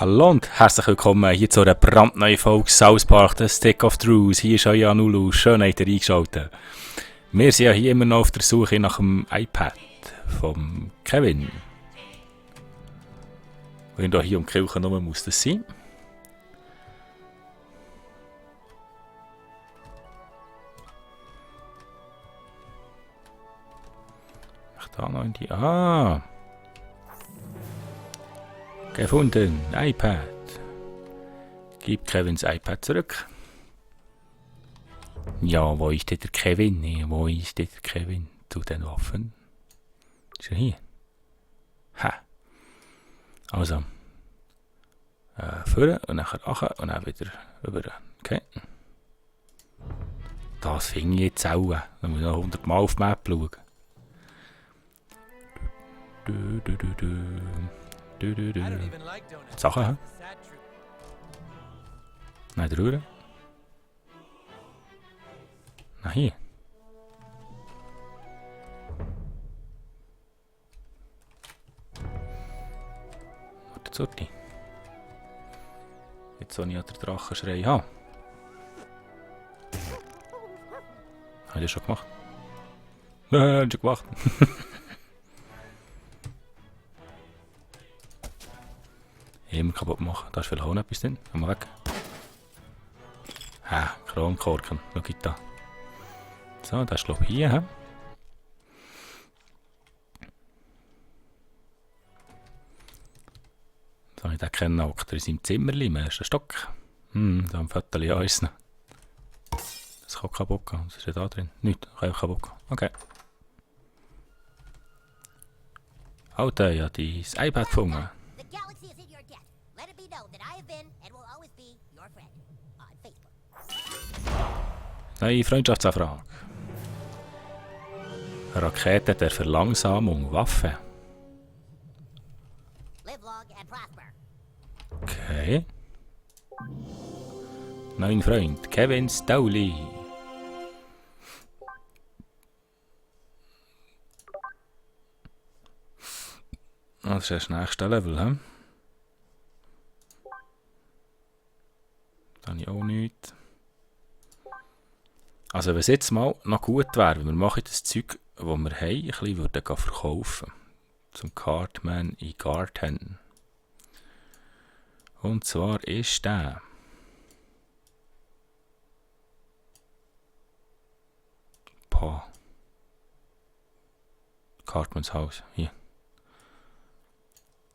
Hallo und herzlich willkommen hier zu einer brandneuen Folge South Park, The Stick of Truth. Hier ist euer Nulu, schön habt ihr eingeschaltet. Wir sind ja hier immer noch auf der Suche nach dem iPad von Kevin. Wenn da hier um die Kirche herum muss das sein. Ach, da noch in die... Ah! Gefunden, iPad. Gib Kevins iPad zurück. Ja, wo ist denn der Kevin? Nee, wo ist denn der Kevin? Zu den Waffen. Ist er hier? Ha. Also. Führen und nachher achen und dann wieder rüber. Okay. Das finde ich jetzt auch. Da muss ich noch 100 Mal auf die Map schauen. Sachen, hä? Nein, der Rühren. Nein, hier. Warte, Zurti. Jetzt soll ich ja den Drachenschrei haben. Habe ich das schon gemacht? Schon gemacht. Immer kaputt machen. Da ist vielleicht auch noch etwas drin. Gehen wir weg. Ha, Kronkorken. Schau da. So, das ist glaube ich hier. He? So, ich den kennen auch. Der ist im Zimmerli, im ersten Stock. Da am Viertel ja ist es noch. Das kann kaputt gehen. Was ist denn da drin? Nichts, kann auch kaputt gehen. Okay. Alter, ja, dein iPad gefunden. Neue Freundschaftsanfrage. Rakete der Verlangsamung, Waffe. Okay. Neuen Freund, Kevin Stowley. Das ist das nächste Level, hä? Da habe ich auch nichts. Also wenn es jetzt mal noch gut wäre, wenn wir machen das Zeug, das wir haben, ein bisschen würden verkaufen. Zum Cartman in Garten. Und zwar ist der. Cartmans Haus. Hier.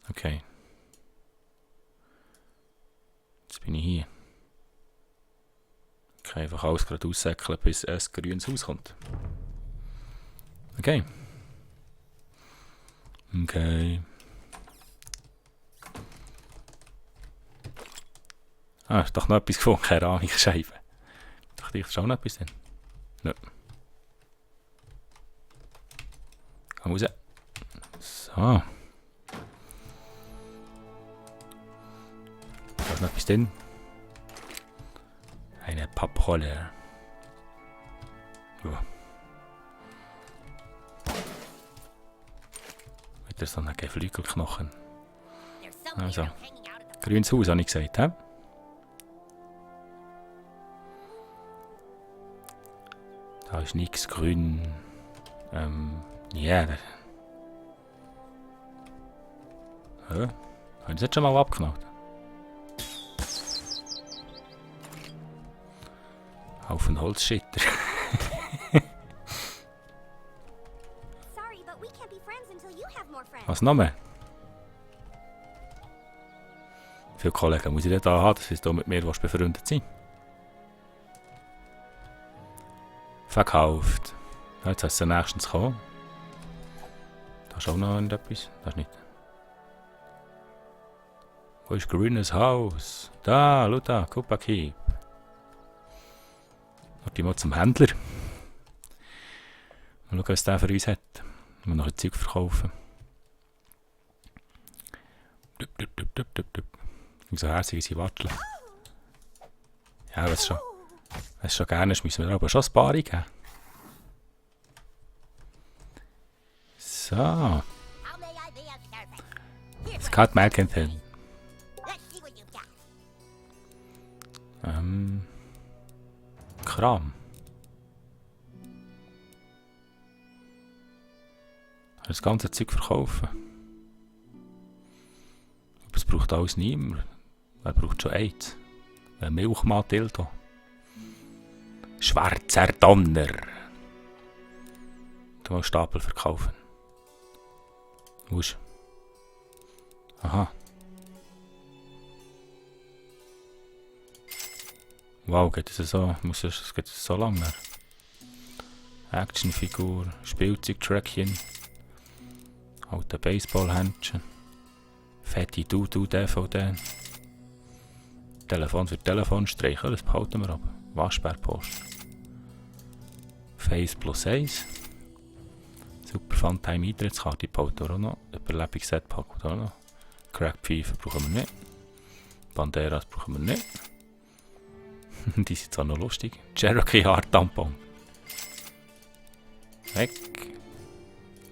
Okay. Jetzt bin ich hier. Ich kann einfach alles gerade aussäckeln, bis ein grünes Haus kommt. Okay. Okay. Ah, ist doch noch etwas gefunden, keine Ahnung, Scheibe. Ich dachte, ich schon noch etwas drin. Nö. Komm raus. So. Da ist noch etwas drin. Eine Papprolle. Wieder so ein Geflügelknochen. Also, grünes Haus habe ich gesagt, hä? Da ist nichts grün. Ja. Habe ich das jetzt schon mal abgemacht? Haufen Holzschitter. Was noch mehr? Viele Kollegen muss ich nicht da haben, dass sie mit mir befreundet sind. Verkauft. Jetzt hat es nächstens kommen. Da ist auch noch etwas. Das ist nicht. Wo ist grünes Haus? Da, schau da, Kupaki. Und die mal zum Händler. Mal schauen, was der für uns hat. Wir noch ein Zeug verkaufen. So herzig ist die Wattel. Ja, wenn es schon gerne ist, müssen wir aber schon ein paar geben. So. Das Cut Malconton. Kram. Das ganze Zeug verkaufen. Aber es braucht alles niemand. Wer braucht schon eins? Ein Milchmann-Dildo. Schwarzer Donner. Du musst Stapel verkaufen. Musst. Aha. Wow, geht es so? Es geht so lange mehr. Actionfigur, Spielzeug-Trackchen. Alte Baseballhändchen. Fette Du-Du-DVD. Telefon für Telefonstreicher, das behalten wir aber. Waschbärpost. Face plus 1. Super Funtime Eintrittskarte behalten wir auch noch. Überlebungsset packen wir auch noch. Crackpfeife brauchen wir nicht. Banderas brauchen wir nicht. Die sind zwar noch lustig. Cherokee Hard Tampon. Weg.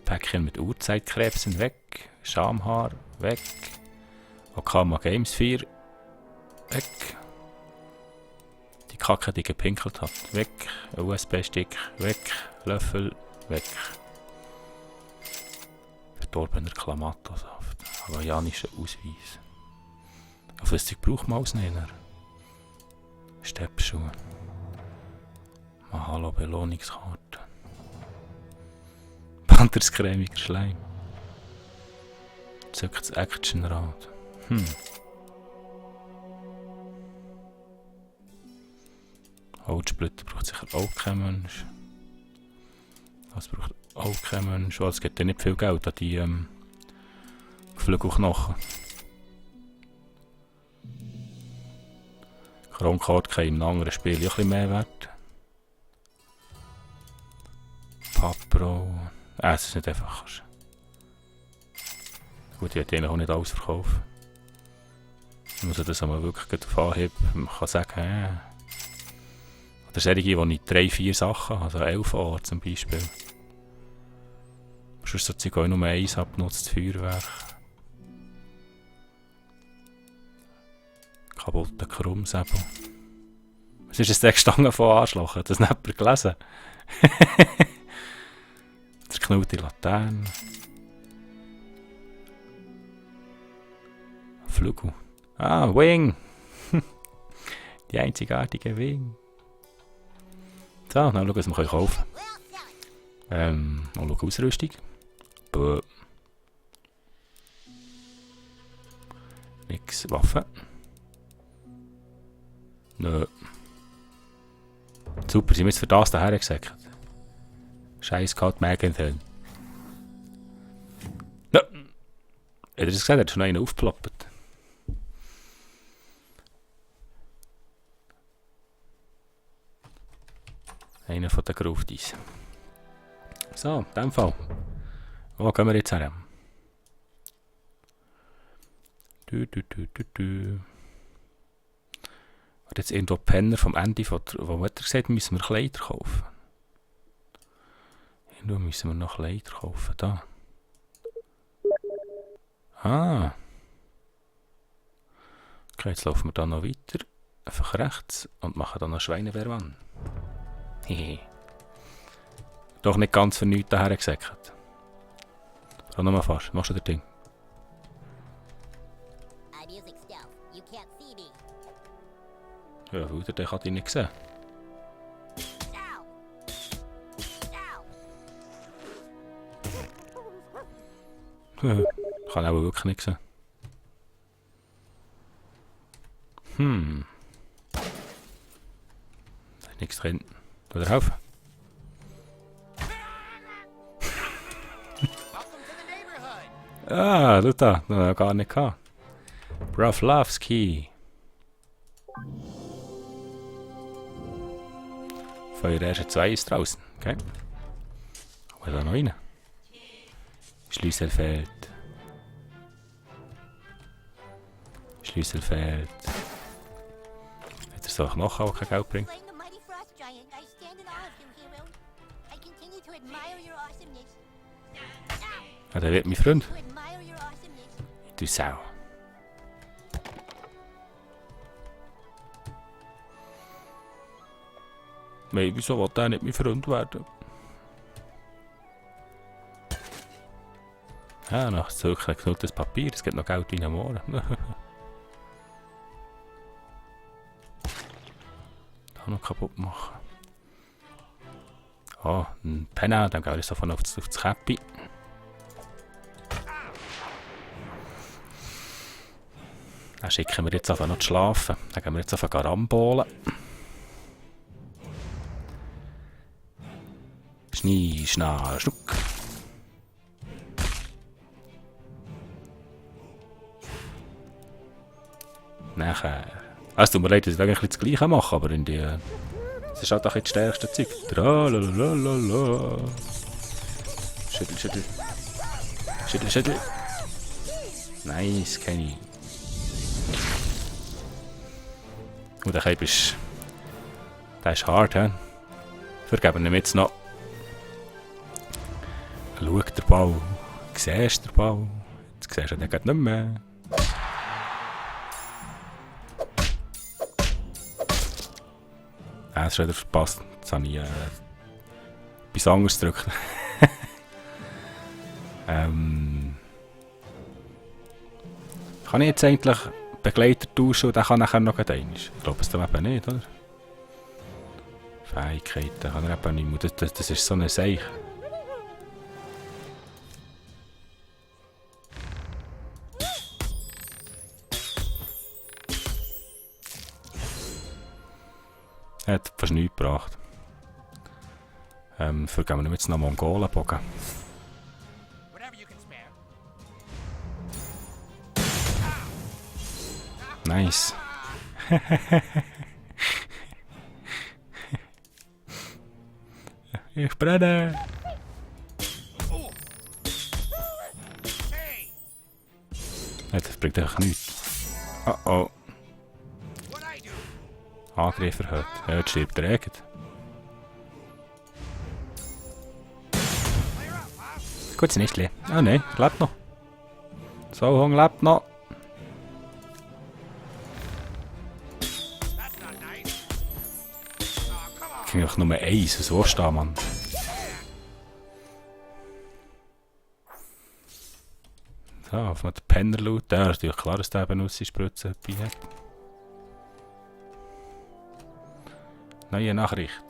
Päckchen mit Urzeitkrebsen weg. Schamhaar weg. Okama Games 4 weg. Die Kacke, die gepinkelt hat, weg. USB-Stick weg. Löffel weg. Verdorbener Klamattosaft. Hawaiianischer Ausweis. Auf das Zeug braucht man alles nicht. Steppschuhe. Mahalo Belohnungskarte. Panthers cremiger Schleim. Zückt das Actionrad. Holzsplitter braucht sicher auch kein Mensch. Das braucht auch kein Mensch. Es gibt ja nicht viel Geld an die Geflügelknochen. Kronkarte kann in einem anderen Spiel ein bisschen mehr wert. Papro. Es ist nicht einfach. Gut, ich hätte auch nicht alles verkaufen. Ich muss das einmal wirklich auf Anhieb. Man kann sagen, oder solche, wo ich 3-4 Sachen habe, also 11 Ohr zum Beispiel. Sonst so Zeug auch nur eins abgenutzt, Feuerwerk. Kaputter Krummsäbel. Was ist das gestanden von Arschloch? Hat das nicht jemand gelesen? Zerknüllte Laterne. Flügel. Ah, Wing! Die einzigartige Wing. So, dann schauen wir, was wir kaufen können. Mal schauen, Ausrüstung. Bäh. Nix. Waffen. Nö. Super, sind wir jetzt für das daher gesagt? Scheiß Kat Megan. Nö. Hat er das gesehen? Er hat schon einen aufgeploppt. Einer von den Gruftis. So, in dem Fall. Wo gehen wir jetzt her? Hat jetzt irgendwo Penner vom Ende von wo hat er gesagt, müssen wir Kleider kaufen. Irgendwo müssen wir noch Kleider kaufen. Da. Ah. Okay, jetzt laufen wir da noch weiter. Einfach rechts und machen dann noch Schweinewehrmann. Hehe. Doch nicht ganz für nichts daher gesagt. Schau nochmal fast. Machst du das Ding? Ja, weil der kann dich nicht sehen. Kann auch wirklich nicht sehen. Da ist nichts drin. Soll er helfen? Ah, schau da. Das haben wir gar nicht gehabt. Bravlavski. Feuer erst 2 ist draußen. Okay. Aber da noch rein. Schlüssel fehlt. Schlüssel fehlt. Hat er so Knochen auch kein Geld bringt? Ja, der wird mein Freund. Du Sau. Weil, wieso will der nicht mein Freund werden? Ja, noch zurückgeknülltes Papier, es gibt noch Geld wie ein Mohren. Da noch kaputt machen. Oh, ein Penner, dann gehe ich sofort auf das Käppi. Dann schicken wir jetzt einfach noch zu schlafen. Dann gehen wir jetzt einfach Garambolen. Schnee, Schnaa, Schnuck. Nachher. Es tut mir leid, dass ich eigentlich das Gleiche mache, aber in die. Das ist halt auch das stärkste Zeug. Tralalala. Schüttel, schüttel. Schüttel, schüttel. Nice, Kenny. Und der Cape ist. Der ist hart, hä? Vergeben ihm jetzt noch. Schau den Ball. Siehst den Ball. Jetzt siehst du den nicht mehr. Das ist wieder verpasst. Jetzt habe ich etwas anderes gedrückt. Kann ich jetzt eigentlich Begleiter tauschen und der kann nachher noch einmal? Ich glaube es dann eben nicht, oder? Fähigkeiten kann er eben nicht mehr. Das ist so eine Sache. Er hat fast nichts gebracht. Vergeben wir jetzt noch Mongolenbogen. Nice. Ich brenne. Das bringt einfach nichts. Oh oh. Angriff erhöht. Ja, jetzt stirbt der Egget. Gutes Nestli. Ah nein, er lebt noch. Sauhung lebt noch. Ich kriege einfach nur eins, so stehen, Mann. So, auf den Penner laut. Ja, ist natürlich klar, dass der eben Spritze dabei hat. Neue Nachricht.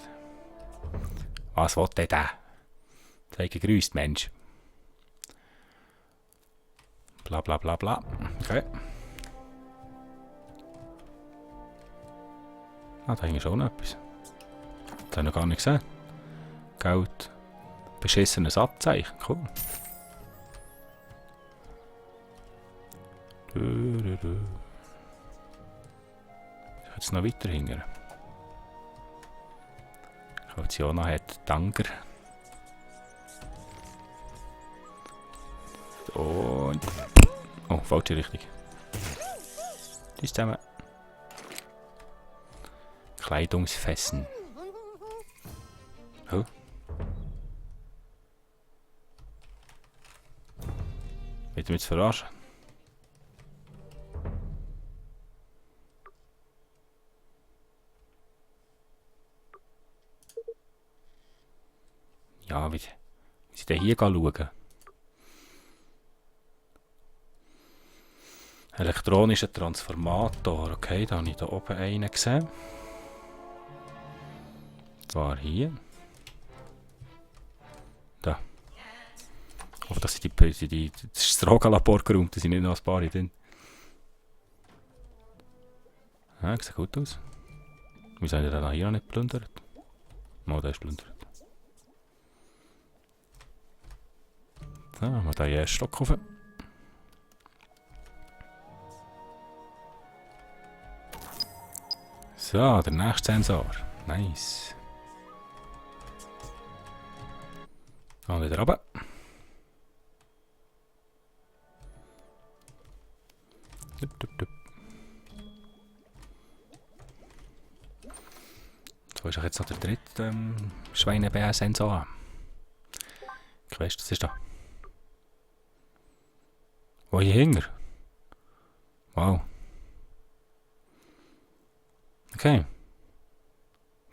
Was will der da? Sei gegrüßt, Mensch. Bla bla bla bla. Okay. Ah, da hängt schon noch etwas. Das habe ich noch gar nicht gesehen. Geld. Beschissenes Abzeichen. Cool. Ich kann jetzt noch weiter hingern. Kaution hat Danker. Und. Oh, falsche Richtung. Die ist zusammen. Kleidungsfessen. Oh. Wird mich jetzt verarschen? Ja, wie sie denn hier schauen? Elektronischer Transformator. Okay, da habe ich da oben einen gesehen. Zwar hier. Da. Ich hoffe, dass das ist das Rogalabor geräumt, da sind nicht noch ein paar drin. Ja, sieht gut aus. Wieso haben die denn hier noch nicht geplündert? Oh, der ist geplündert. So, machen wir den ersten Stock rauf. So, der nächste Sensor. Nice. Und wieder runter. So ist jetzt noch der dritte Schweinebär-Sensor. Ich weiss, das ist da. Wo hier hinger? Wow. Okay.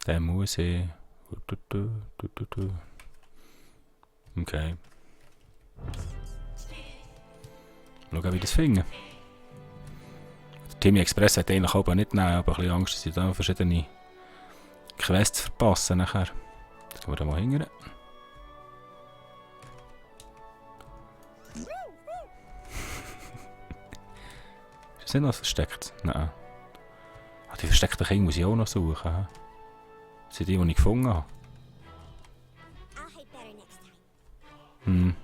Den muss ich... Okay. Schauen, wie das finden. Der Timmy Express hat eigentlich auch nicht nehmen, aber ein bisschen Angst, dass ich da verschiedene Quests verpassen nachher. Jetzt gehen wir da mal hingern. Ist das nicht noch versteckt? Nein. Ah, die versteckten Kinder muss ich auch noch suchen. Das sind die ich gefunden habe. Hm.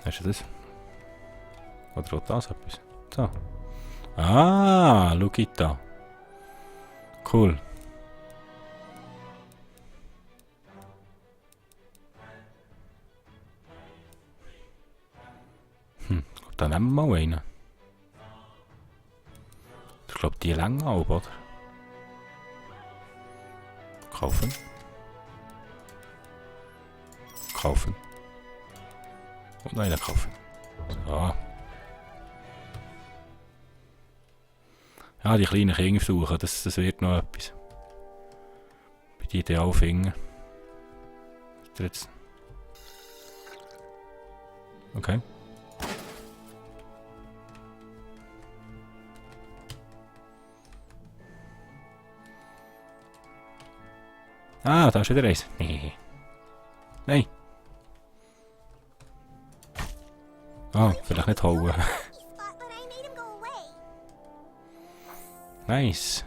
Hast du das? Oder auch das etwas? So. Ah, schau da. Cool. Dann nehmen wir mal einen. Ich glaube, die länger auch, oder? Kaufen. Kaufen. Und noch einen kaufen. So. Ja, die kleinen Kinder suchen, das wird noch etwas. Bei die ideal finden. Jetzt. Okay. Ah, da ist wieder eins. Nein. Ah, vielleicht nicht hauen. Nice.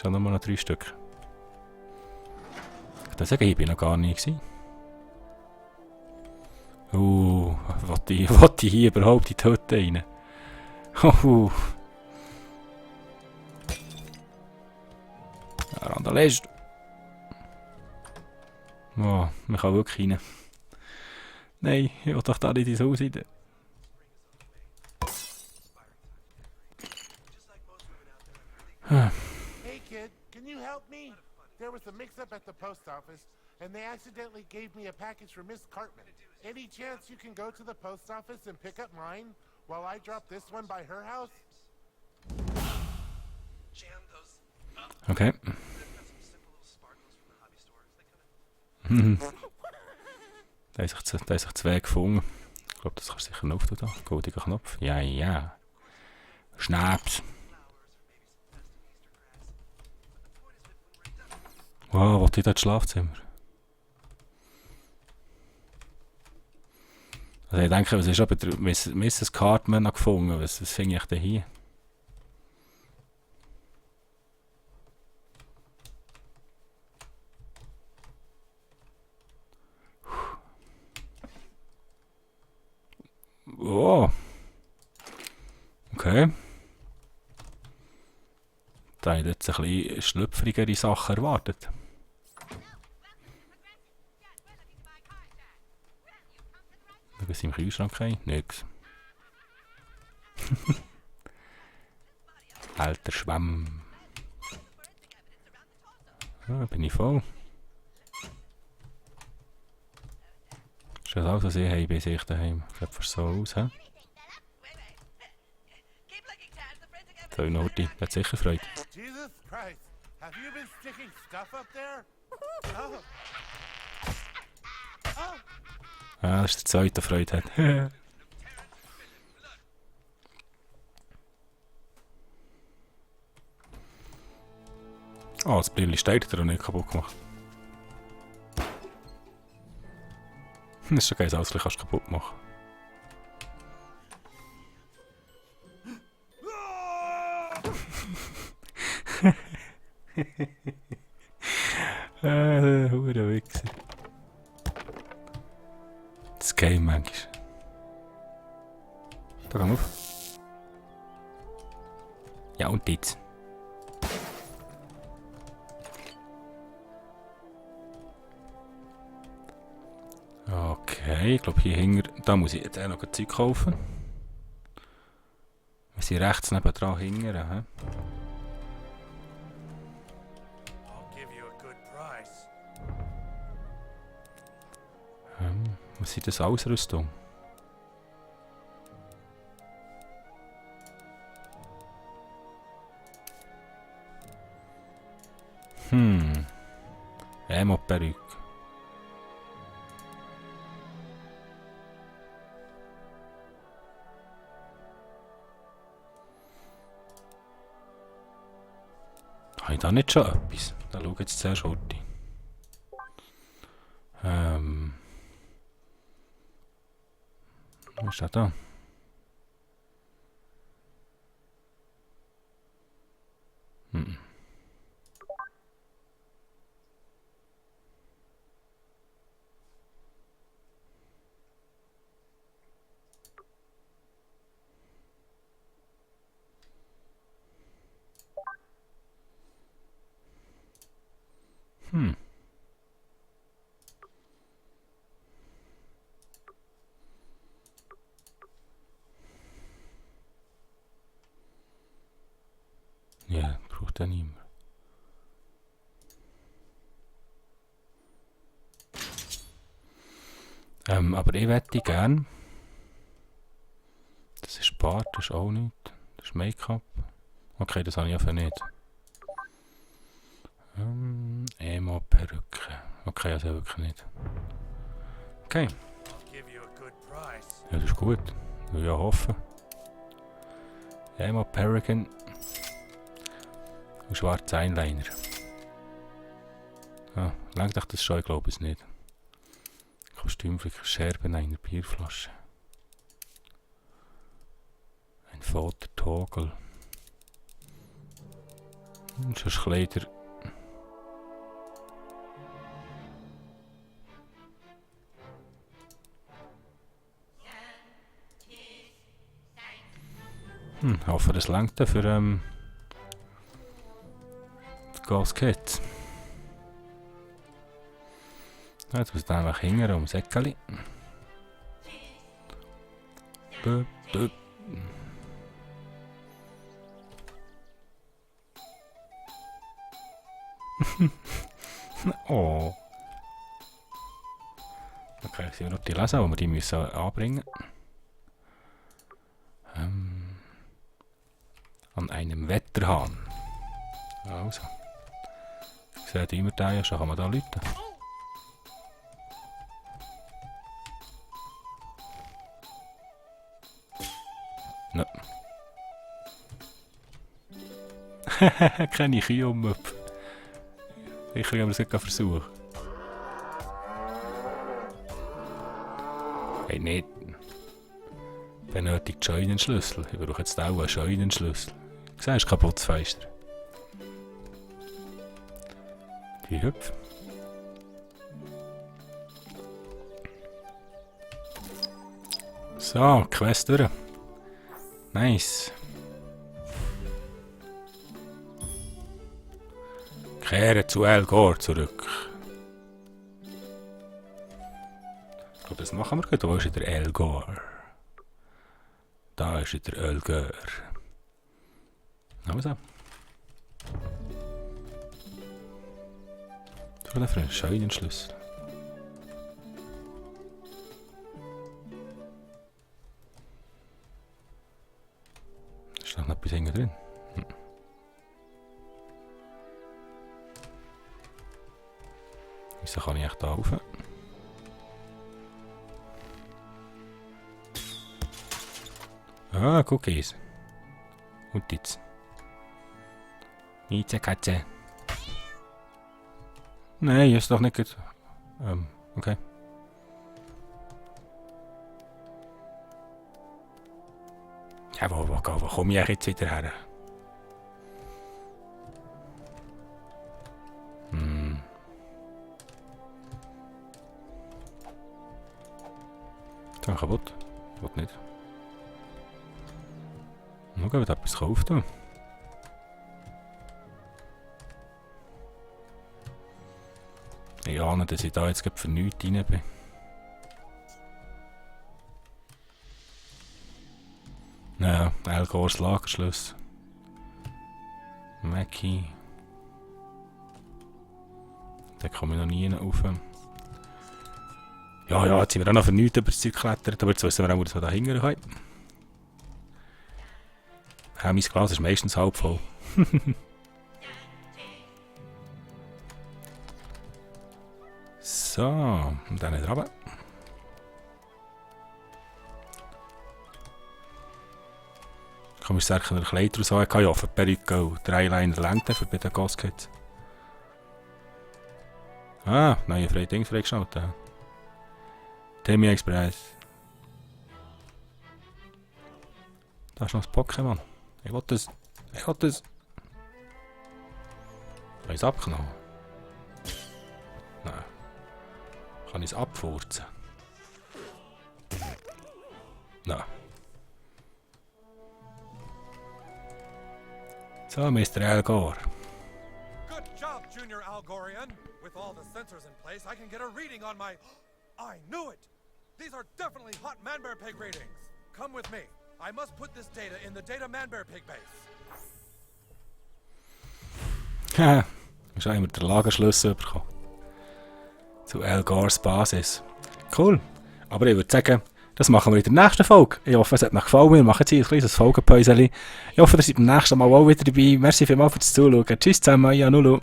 Schon nochmal noch 3 Stück. Das war ich noch gar nicht. Wollte ich hier überhaupt in die Hütte rein? Randalist. Oh, man kann wirklich rein. Nein, ich will doch da nicht ins Haus rein. Hey kid, can you help me? There was a mix-up at the post office, and they accidentally gave me a package for Miss Cartman. Any chance you can go to the post office and pick up mine while I drop this one by her house? Okay. Da haben sich 2 gefunden. Ich glaube, das kannst du sicher noch auftun. Goldiger Knopf. Ja, ja. Schnaps. Wow, was ist das Schlafzimmer? Also ich denke, was ist aber der Mrs. Cartman noch gefunden? Was finde ich denn hier? Oh. Okay. Da habe ich jetzt ein bisschen schlüpfrigere Sachen erwartet. Was ist im Kühlschrank? Nix. Alter Schwamm. Ja, bin ich voll. Ist das alles, was ich habe, bis ich daheim? Sieht fast so aus, hä? So, Nordi, der hat sicher Freude. Jesus Christ, have you been sticking stuff up there? Ah, das ist der zweite, der Freude hat. Oh, das Brilli steigt er auch nicht kaputt gemacht. Das ist schon geil, alles kannst du kaputt machen. Hure Wichser. Das Game manchmal. Da gehen wir auf. Ja, und jetzt. Okay, ich glaube hier hinten, da muss ich jetzt auch noch ein Zeug kaufen. Wir sind rechts nebendran hinten. He? Was sind das Ausrüstung? Emo-Perücke. Habe ich da nicht schon etwas? Da schau jetzt zuerst heute. Was ist das da? Ja, braucht er nicht mehr. Aber ich wette gern. Das ist Bart, das ist auch nicht. Das ist Make-up. Okay, das habe ich einfach nicht. Emo-Perücke. Okay, also wirklich nicht. Okay. Ja, das ist gut. Will ja hoffen. Emo-Perücke. Und schwarzer Eyeliner. Ah, langt euch das schon? Ich glaube es nicht. Kostüm für Scherben einer Bierflasche. Ein Foto-Toggle. Und sonst Kleider. Ich hoffe, das langt für das Gasket. Jetzt muss ich einfach hingern um Säckeli. Oh. Okay, jetzt sind wir noch die lesen, aber wir die müssen anbringen. An einem Wetterhahn. Also. Seht immer da, ja, schon kann man da läuten. No. Keine Kühe um. Ich kann es nicht versuchen. Hey, nicht. Benötigt Scheunenschlüssel. Ich brauche jetzt auch einen Scheunenschlüssel. Du siehst, kaputtes Fenster. Die hüpf. So, Quest durch. Nice. Kehre zu El Gore zurück. Ich glaube, das machen wir gut. Wo ist der El Gore? Da ist der El Gore. Also. Was war das für ein Scheunenschlüssel? Ist noch etwas hinten drin? Wieso kann ich echt da rauf? Ah, Cookies. Und jetzt. Mieze Katze. Nein, ist doch nicht gut. Okay. Ja, wo komme ich jetzt wieder her? Ist das kaputt? Ich will nicht. Nur gehen wir etwas kaufen. Ich ahne, dass ich da jetzt für nichts rein bin. Ja, El Gores Lagerschluss. Mackie. Da komme ich noch nie rauf. Ja, ja, jetzt sind wir auch noch für nichts über das Zeug geklettert, aber jetzt wissen wir auch, dass wir da hingehen können. Ja, mein Glas ist meistens halb voll. So, und dann nicht runter. Kann man sagen, der Kleider aus haben, ja, für die Perücke und der Eyeliner längt für die Gaskets. Ah, neue Ding freigeschaltet. Temi Express. Da ist noch das Pokémon. Ich will das. Ich will das. Kann ich es abknallen? Nein. Kann ich es abfurzen? Nein. So, Mr. Algor. Good job, Junior Algorian. With all the sensors in place, I can get a reading on my... I knew it! These are definitely hot Manbear Pig readings. Come with me. I must put this data in the data Manbear Pig base. Haha, ich habe immer den Lagerschlüssel bekommen. Zu Algors Basis. Cool. Aber ich würde sagen, das machen wir in der nächsten Folge. Ich hoffe, es hat euch gefallen. Wir machen jetzt hier ein kleines Folgenpäuschen. Ich hoffe, ihr seid beim nächsten Mal auch wieder dabei. Merci vielmals fürs Zuschauen. Tschüss zusammen, ja, Nulu.